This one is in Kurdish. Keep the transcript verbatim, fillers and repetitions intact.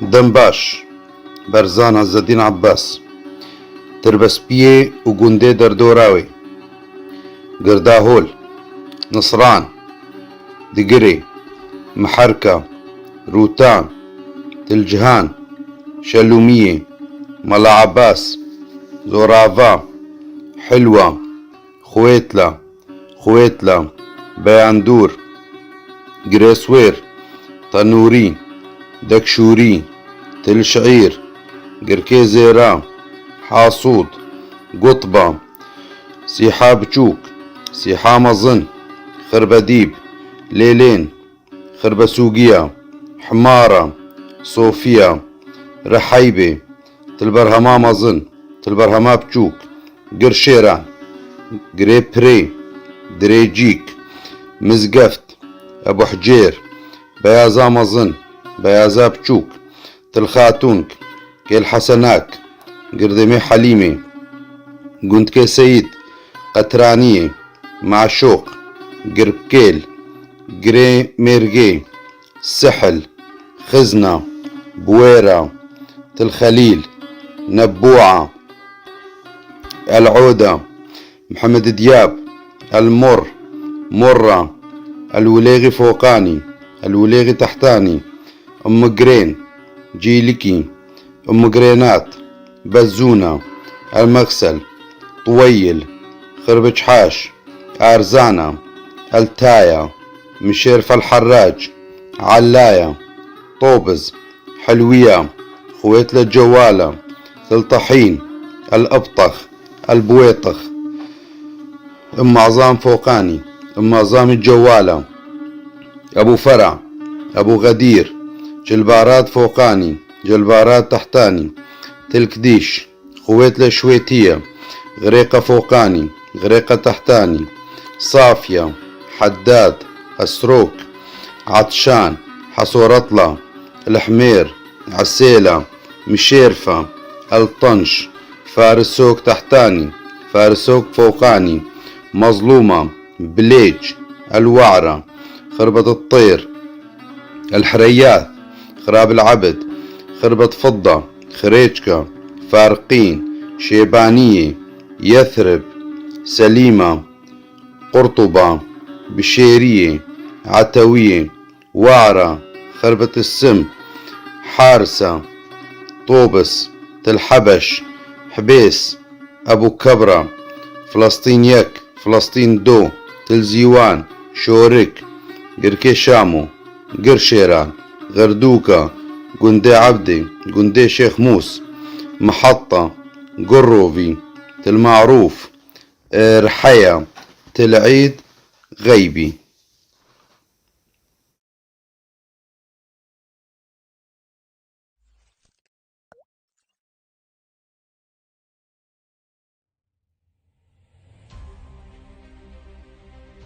Dembaş, Berzan Ezzedîn Ebbas, Tirbespiyê û gundê derdora wê, Girdahol, Nisran, Digirê, Miherka, Rûtan, Tilcihan, Şelûmiyê, Mala Ebbas, Zorava, Hilwa, Xwêtla, Xwêtla, Beyandûr, Girêswêr, Tenûrî, Dekşûrî, Tilşîr, Girkê Zêra, Hasûd, Gutba, Sîha Biçûk, Sîha Mezin, Xirbedîb, Lêlên, Xirbesûgiya, Himara, Sofiya, Reheybê, Tilberhema Mezin, Tilberhema Biçûk, Girşêran, Girê Pirê, Dirêcîk, Mizgeft, Ebuhcêr, Beyaza Mezin, Beyaza Biçûk, Tilxatûnk, Kêl Hesenak, Girdêmê Helîmê, Gundkê Seyîd, Qetraniyê, Maşûq, Girkêl, Girê Mêrgê, Sihil, Xizna, Buwêra, Til Xelîl, Nebûa, El Oda, Mihemed Diyab, El Mor, Morra, El Wilêxî Foqanî, El Wilêxî Tehtanî, Ummigirên, Cîlikî, Ummigirênat, Bezûna, El Mexsel, Tuweyil, Xirbiçhaş, Arzana, Eltaya, Mişêr Felherrac, Allaya, Tobiz, Helwiya, Xwêtle Cewala, Til Tehîn, El Ibtex, El Buwêtix, Immazam Foqanî, Immazamî Cewala, Ebû Fera, Ebû Xedîr, Cilbarat Foqanî, Cilbarat Tehtanî, Tilkdîş, Xwêtle Şwêtiye, Xirêqa Foqanî, Xirêqa Tehtanî, Safya, Heddad, Esrok, Atşan, Hesoretla, Lihmêr, Esêla, Mişêrfa, Eltanş, Farisok Tehtanî, Farisok Foqanî, Mezlûma, Bilêc, El We'ra, Xirbet Têr, El Hireyat, Xirab El Ebid, Xirbet Fidda, Xirêçka, Farqîn, Şêbaniyê, Yethrib, Selîma, Qurtuba, Bişêriyê, Etewiyê, We'ra, Xirbet Sim, Harsa, Tobis, Til Hebeş, Hibês, Ebû Kebra, Filistîn Yek, Filistîn Do, Til Zîwan, Şorik, Girkê Şamo, Girşêran, Xerdûka, Gundê Ebdê, Gundê Şêx Mûs, Miheta, Gurovî, Til Marûf, Riheya, Til Îd, Xeybî.